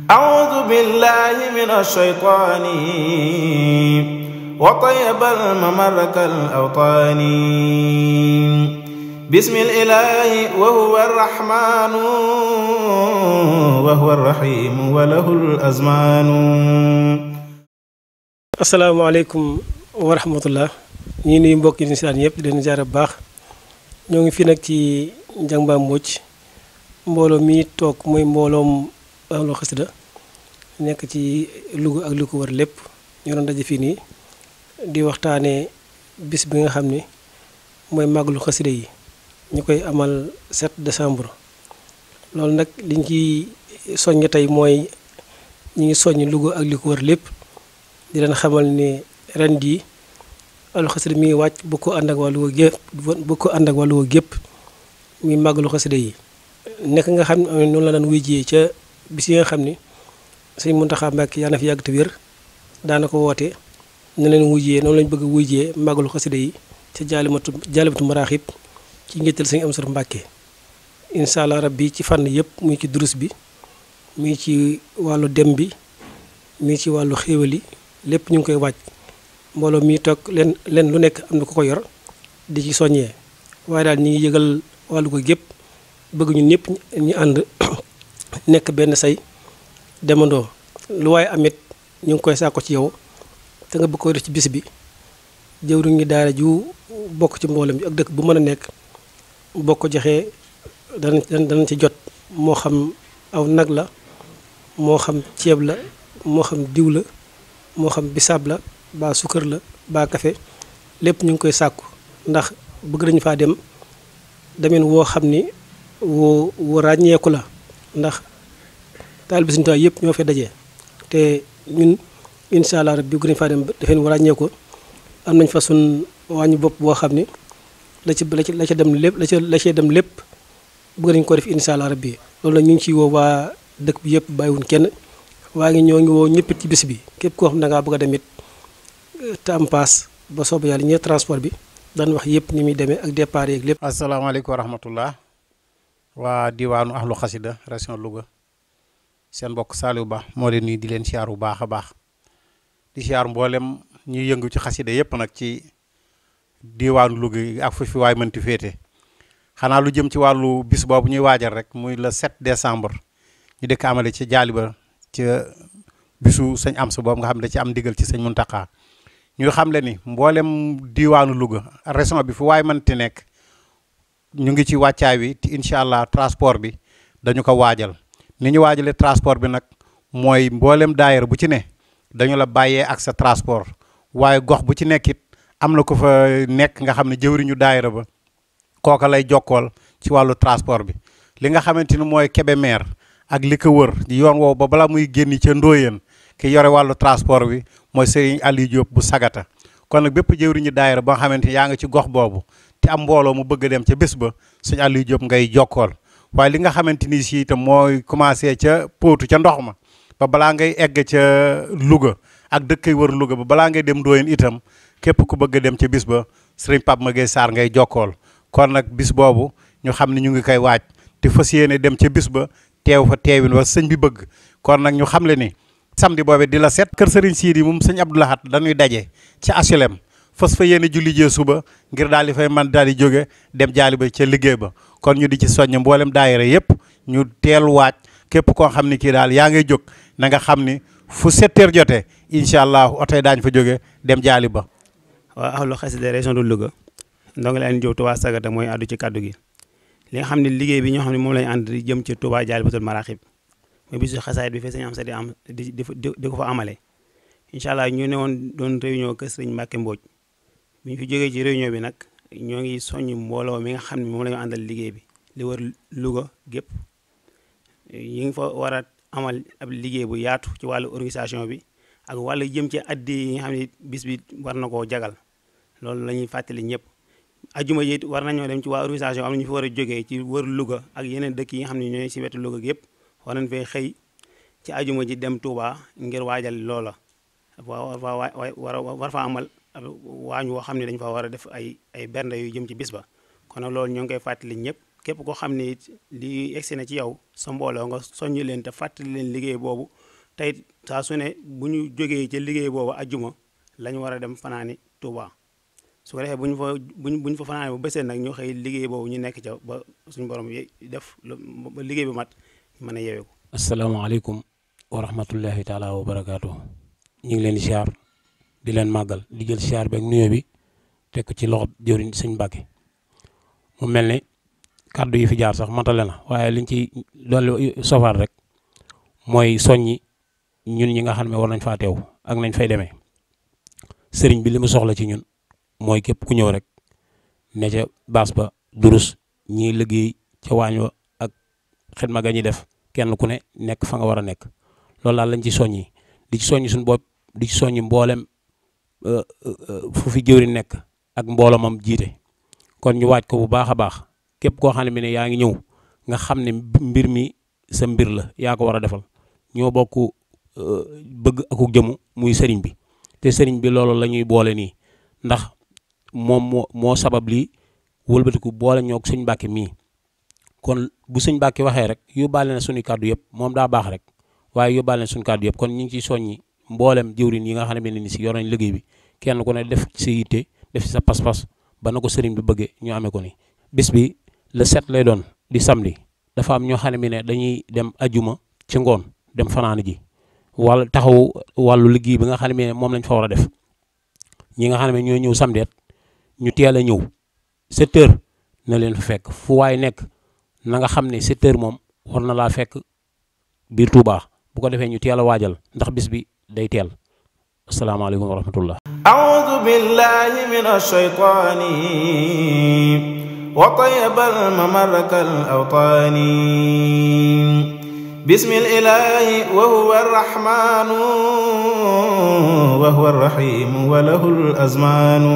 أعوذ بالله من الشيطان وطيب الممر كالأوطان بسم الإله وهو الرحمن وهو الرحيم وله الأزمان. asalaamaaleykum wa rahmatullah ñi nuyu mbokk yi saan yëpp di leen jaar bu baax. ñoo ngi fi nag ci Ndiangba Mbodj mbooloo mi toog mooy mbooloom ahlu xasida nekk ci Louga ak li ko wër lépp ñu doon daje fii nii di waxtaanee bis bi nga xam ni mooy màggalu xasida yi ñu koy amal 7 décembre. loolu nag liñ ci soññ tey mooy ñi ngi soññ Louga ak li ko wër lépp di leen xamal ni ren jii ahlu xasida mi ngi wàcc bu ko ànd ak wàllu gépp muy màggalu xasida yi nekk nga xam ne noonu la daan wujjee ca bis yi nga xam ni sëñ Muntaxa Mbàkke yaa na fi yàgg te wér daana ko woote ne leen wujjee noonu lañ bëgg a wujjee màggalu xasida yi ca jaalibatu maraaxib ci ngettal sëñ Amsatu Mbàkke incha allah rabbi ci fànn yëpp muy ci durus bi muy ci wàllu dem bi muy ci wàllu xéewali lépp ñu ngi koy wàcc mbooloo mi toog leen lu nekk am na ku ko yor di ci soññee waaye daal ñi ngi yëgal wàllu ko gépp bëgg ñun ñëpp ñu ànd nekk benn say demandoo lu waaye amit ñu ngi koy saako ci yow te nga bëgg koy def ci bis bi jëwriñ ngi daara ju bokk ci mbooloo mi ak dëkk bu mën a nekk boo ko joxee danañ ci jot moo xam aw nag la moo xam ceeb la moo xam diw la moo xam bisaab la baa sukkër la baa kafe lépp ñu ngi koy sàkku ndax bëgg nañu faa dem demin woo xam ni woo ràññeeku la ndax taalibe Sëriñ Tuubaa yëpp ñoo fay dajee te ñun incha allah rabbi bëgg nañu faa dem defeen wu ràññeeku am nañ fa sun wàññi bopp boo xam ni la ca dem lépp bëgg nañu ko def incha allah rabbi loolu nag ñu ngi ciy woo waa dëkk bi yëpp bàyyiwuñ kenn waa ngi ñoo ngi woo ñëpp ci bis bi képp koo xam ne da ngaa bëgg a dem it te am paas ba soobu yàlla ñëw transport bi daan wax yëpp ni muy demee ak départ yeeg lépp. asalaamaaleykum wa rahmatullah waa diwaanu ahlu xasida région Louga seen mbokk Saliou Ba moo leen nii di leen siyaar bu baax a baax di siyaar mboolem ñuy yëngu ci xasida yëpp nag ci diwaanu Louga yi ak fu fi waay mënti féete xanaa lu jëm ci wàllu bis boobu ñuy waajal rek muy le 7 décembre ñu dëkk amale ci jaaliba ci bisu sëñ Amsa boobu nga xam ne da ci am ndigal ci sëñ Muntaxa ñu xam le ni mboolem diwaanu Louga région bi fu waay mënti nekk ñu ngi ci wàccaay wi te incha allah transport bi dañu ko waajal ni ñu waajalee transport bi nag mooy mboolem daayira bu ci ne dañu la bàyyee ak sa transport waaye gox bu ci nekkit am na ko fa nekk nga xam ne jëwriñu daayira ba kooka lay jokkool ci wàllu transport bi li nga xamante ni mooy Kébémer ak li ko wër yoon woowu ba bala muy génn ca Ndóoyeen ki yore wàllu transport bi mooy Serigne Aliou Diop bu Sagata kon nag bépp jëwriñu daayira ba nga xamante ni yaa ngi ci gox boobu te am mbooloo mu bëgg a dem ca bés ba Serigne Aliou Diop ngay jokkool waaye li nga xamante ni si itam mooy commencé ca Potou ca ndox ma ba balaa ngay egg ca Louga ak dëkk yi wër Louga ba balaa ngay dem Ndóoyeen itam képp ku bëgg a dem ca bis ba Serigne Pape Maguette Sarr ngay jokkool kon nag bis boobu ñu xam ne ñu ngi koy waaj te fas yéene dem ca bis ba teew fa teewin wa sëñ bi bëgg kon nag ñu xam le ni samedi boobe di la set kër Serigne Sidi moom sëñ Abdou Lahat dañuy daje ci HLM fas fa yéene julli jee suba ngir daal di fay man daal di jóge dem jaali ba ca liggéey ba kon ñu di ci soññ mboolem daayira yëpp ñu teel waaj képp koo xam ni kii daal yaa ngay jóg na nga xam ni fu 7 heures jotee incha allah oto yi daañu fa jóge dem jaali ba. waa ahlu xasida région de Louga ndongo leen jóg Touba Sagata mooy àddu ci kàddu gi li nga xam ne liggéey bi ñoo xam ne moom lañu ànd di jëm ci Touba Jaalibatul Maraaxib mooy bisu xasaayit bi fee sëñ Amsa di ko fa amale incha allah ñu ne woon doon réunion kër sëñ Mbàkke Mbodj bi ñu fi jógee ci réunion bi nag ñoo ngi soññ mbooloo mi nga xam ne moom la ñu àndal liggéey bi li wër Louga gépp yi ngi fa war a amal ab liggéey bu yaatu ci wàllu organisation bi ak wàllu jëm ci addi yi nga xam ne bis bi war na koo jagal loolu la ñuy fàttali ñëpp ajuma ji war nañoo dem ci waa organisation am na ñu fi war a jógee ci wër Louga ak yeneen dëkk yi nga xam ne ñooy si wetu Louga yëpp war nañ fay xëy ci ajuma ji dem Touba ngir waajal loola war fa amal waañ woo xam ne dañ fa war a def ay bernde yu jëm ci bis ba kon nag loolu ñoo ngi koy fàttali ñëpp képp koo xam ne it lii egsi na ci yow sa mbooloo nga soññ leen te fàttali leen liggéey boobu tey saa su ne bu ñu jógee ca liggéey boobu ajjuma lañ war a dem fanaani Touba su ko defee bu ñu fa fanaani bu bësee nag ñu xëy liggéey boobu ñu nekk ca ba suñu borom def ba liggéey bi mat mën a yeewee ko. asalaamaaleykum wa rahmatullahi taala wa barakaatu. ñu ngi leen di siyaar di leen màggal di jël siyaar bi ak nuyoo bi teg ko ci loxo jëwriñ sëñ Mbàkke mu mel ne kàddu yi fi jaar sax matale na waaye liñ ci dolli sofaat rek mooy soññi ñun ñi nga xam ne war nañ faa teew ak nañ fay demee sëriñ bi li mu soxla ci ñun mooy képp ku ñëw rek ne ca baas ba durus ñiy liggéey ca waañ wa ak xidma ga ñuy def kenn ku ne nekk fa nga war a nekk loolu daal lañ ci soññi di ci soññi suñu bopp di ci soññi mboolem fu fi jëwri nekk ak mboolomam jiite kon ñu waaj ko bu baax a baax képp koo xam ne yaa ngi ñëw nga xam ne mbir mi sa mbir la yaa ko war a defal ñoo bokk bëgg akuk jëmu muy sëriñ bi te sëriñ bi loolu la ñuy boole nii ndax moom moo sabab lii wëlbatiku boole ñoo sëñ Mbàkke mii kon bu sëñ Mbàkke waxee rek yóbbaale na suñu kàddu yëpp moom daa baax rek waaye yóbbaale na suñu kàddu yëpp kon ñu ngi ciy soññi mboolem jëwriñ yi nga xam ne ni si yor nañ liggéey bi kenn ku ne def ci sa yitte def ci sa pas-pas ba na ko sëriñ bi bëggee ñu amee ko ni bis bi le 7 lay doon di samedi dafa am ñoo xam ne dañuy dem ajuma ci ngoon dem fanaani ji wala taxaw wàllu liggéey bi nga xam ne moom lañ fa war a def ñi nga xam ne ñoo ñëw samedi ñu teel a ñëw 7 heures na leen fa fekk fu waay nekk na nga xam ne 7 heures moom war na laa fekk biir Touba bu ko defee ñu teel a waajal ndax bis bi day teel asalaamaaleykum wa rahmatullah. a'uudu billahi minash shaytaani wa tayyibal mamarkal awtaani bismil ilaahi wa huwa arrahmaanu wa huwa arrahiimu wa lahul azmaanu